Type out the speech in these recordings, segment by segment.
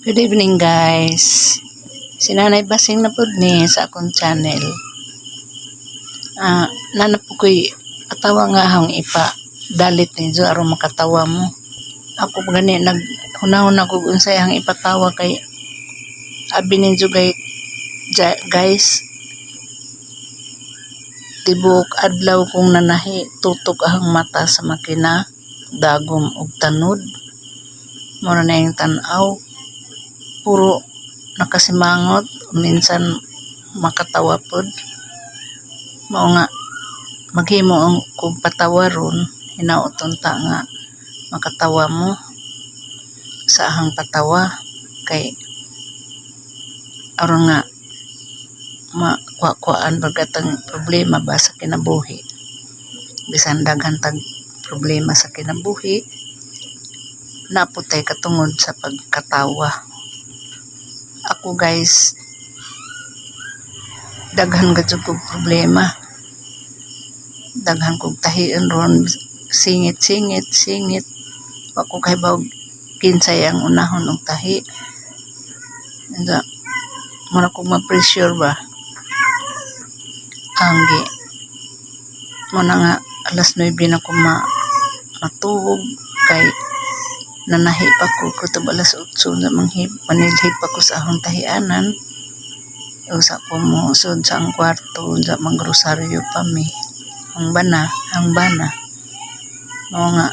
Good evening, guys. Si Nanay Basing na pud ni sa akong channel. Ah, naa na po ko'y patawa nga akong ipa dalit ninyo aron makatawa mo. Ako pa gani nag hunahon ako kung unsay ang ipatawa kay abi ninyo guys, tibuok adlaw kong nanahi, tutok ang mata sa makina, dagom og tanod. Mao na yung tan-aw. Puro nakasimangot, minsan makatawa pod. Mao nga maghimo ang kog patawa ron, hinaot unta nga makatawa mo sa ahang patawa kay aron nga makuha-kuhaan bagatang problema ba sa kinabuhi. Bisan daghan tag problema sa kinabuhi, naa pod tay katungod sa pagkatawa. Ako, guys, daghan gud kog problema. Daghan kog tahion ron, singit singit singit. Wa ko kahibaw kinsay ang unahon og tahi. Unsa mura kog ma-pressure ba. Anggi mo na nga alas 9 na ko ma matuog kay nanahi pa ko kutob alas 8 na manghib manilhid pa ko sa akong tahianan. Usa ko mosud sa ang kwarto, unsa magrosaryo pa mi. Ang bana, ang bana. Mao nga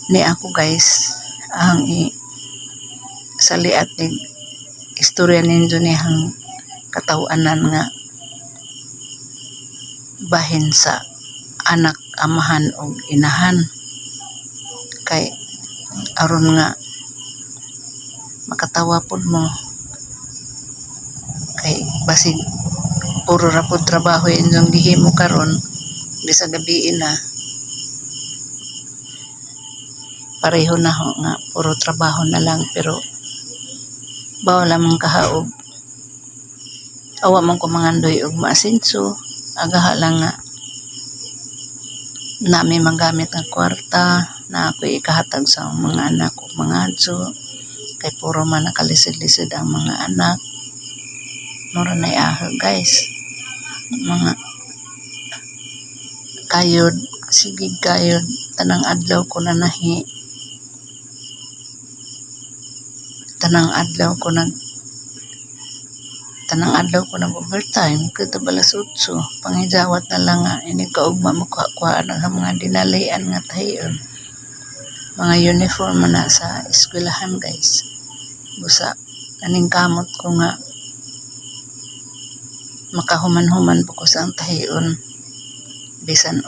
ni ako, guys, ang i saliat ni istorya ninyo ni hang kataw-anan nga bahin sa anak, amahan og inahan kay aron nga makatawa pud mo kay basig puro ra pud trabaho inyong gihimo karon bisag gabii na. Pareho na ho nga puro trabaho na lang, pero bawal lamang kahaog awa man ko mangandoy og maasenso, agaha lang nga nami magamit nga kwarta na ako'y ikahatag sa mga anak ug mga adyo kay puro man nakalisod-lisod ang mga anak. Mura nay aho, guys, mga kayod, sige kayod, tanang adlaw ko nanahi, tanang adlaw ko nag tanang adlaw ko nag overtime kutob alas 8. Pangijawat na lang nga inig kaugma makuha-kuhaan ang mga dinalian nga tahion, mga uniform man na sa eskwelahan, guys. Busa naningkamot ko nga makahuman-human pa ko sa ang tahion bisan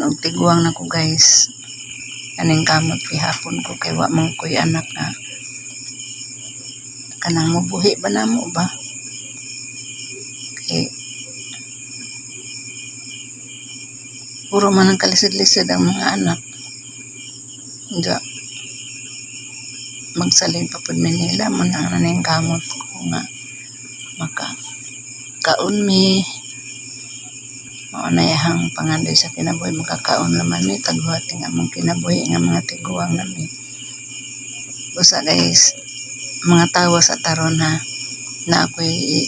og tiguang na ko, guys. Naningkamot gihapon ko kay wa man ko'y anak nga kanang mobuhi ba namo ba kay puro man ang kalisod-lisod ang mga anak. Unsa magsalin pa pud mi nila. Mo na naningkamot ko nga maka kaon mi. Mao na iyahang pangandoy sa kinabuhi, makakaon naman mi, taghuhat ang among kinabuhi nga mga tiguang nami. Busa, guys, mga tawa sa taron ha, na ako'y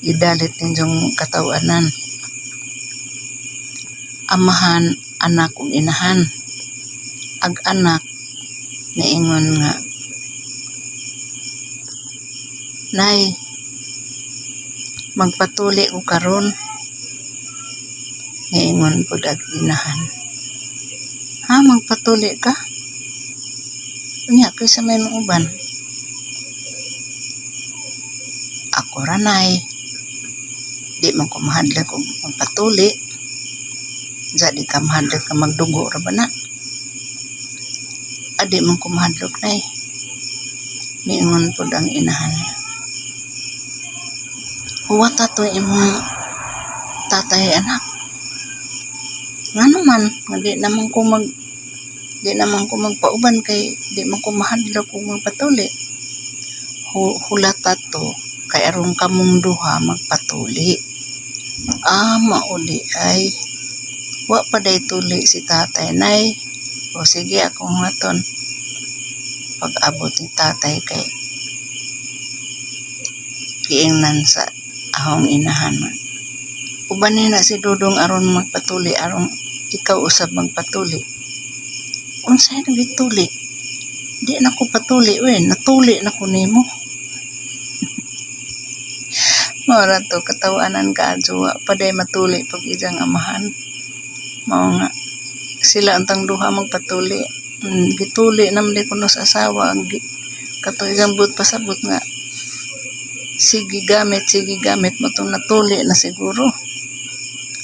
idalit ninyong kataw-anan. Amahan, anak ug inahan. Ag anak niingon nga, "Nay, magpatuli ko karon." Niingon pud ag inahan, "Ha, magpatuli ka? Unya kinsa may muuban?" "Ako ra, Nay. Di man ko mahadlok og magpatuli." "Unsa, di ka mahadlok nga magdugo ra ba na?" "Ah, di man ko mahadlok, Nay." Niingon pud ang inahan, "Huwata to imong tatay, anak." "Ngano man nga di naman ko magpauban kay di man ko mahadlok og magpatuli?" "Hulata to kay aron kamong duha magpatuli." "Ah, mao diay. Wa pa day tuli si tatay, Nay." O sige, akong huwaton. Pag abot ni tatay kay giingnan sa ahong inahan. Uban na si Dudong aron magpatuli, aron ikaw usab magpatuli. Unsay nagituli? Di na ko patuli, uy, natuli na ko nimo. Mao ra to, katawanan ka wa pa day matuli pag iyang amahan. Mao nga sila untang duha magpatuli. Gituli naman di kuno sa asawa kato iyang buot pasabot nga sige gamit mo tong natuli na siguro.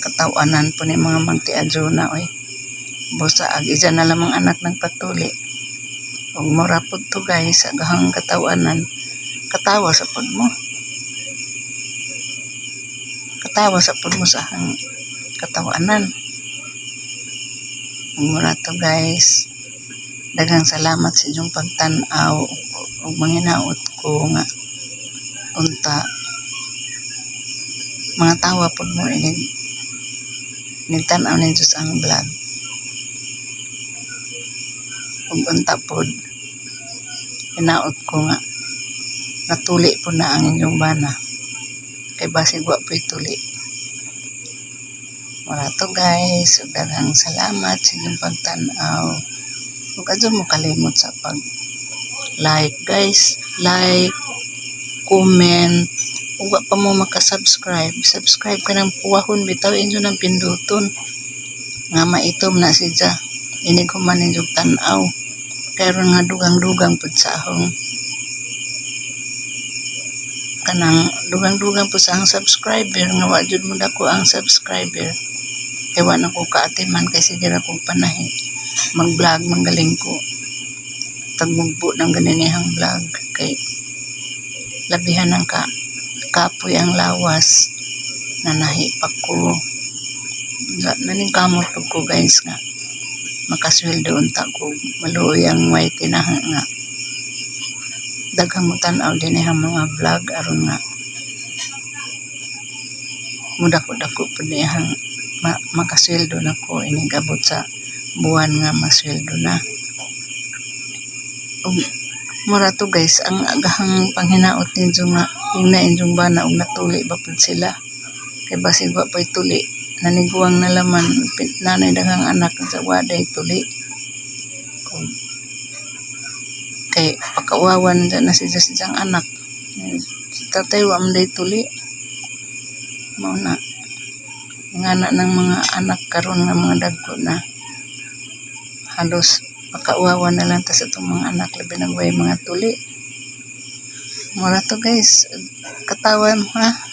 Katawanan po ni mga magtiadjuna, oy. Busa ag iya na lamang anak nagpatuli. Ug mura pud to, guys, agahang katawanan. Katawa sa pud mo. Katawa sa pud mo sa ahang katawanan. Ug mura to, guys. Daghang salamat sa inyong pagtan-aw ug manginaot ko nga unta mga tawa pud mo inig nigtan-aw ninyo sa ang vlog. Ug unta pod hinaot ko nga natuli po na ang inyong bana kay basig wa po'y tuli. Mura to, guys, ug daghang salamat sa inyong pagtan-aw. Ug adto mo kalimot sa pag like, guys, like, comment, ug wa pa mo maka-subscribe, subscribe ka ng puwahon bitaw inyo nang pinduton nga maitom na siya inig human ninyong tan-aw karon nga dugang-dugang pud sa ahong kanang dugang-dugang pud sa ang subscriber nga wa jud mo dako ang subscriber kay wa na ko kaatiman kay sige ra kog panahi mag-vlog manggaling ko tagmugbo ng ganinihang vlog kay labihan ang ka kapoy ang lawas, nanahi pa ko. Naningkamot pud ko, guys, nga makasweldo unta ko, maluoy ang way tinaha nga daghang mo tan-aw dinhi ang mga vlog aron nga mudako-dako pud niyang makasweldo na ko inig abot sa buwan nga masweldo na. Ug mura to, guys, ang agahang panghinaot ninyo nga ingna inyong bana og natuli ba pud sila kay basig wa pa'y tuli, naniguang na laman, nanay daghang anak sa waday tuli. Ug kay pakauwawan na siya sa iyang anak, si tatay wa man day tuli. Mao na ingana ng mga anak karon nga mga dagko na, halos pakauwawan na lang ta sa atong mga anak labi nag way mga tuli. Mura to, guys, katawa mo ha.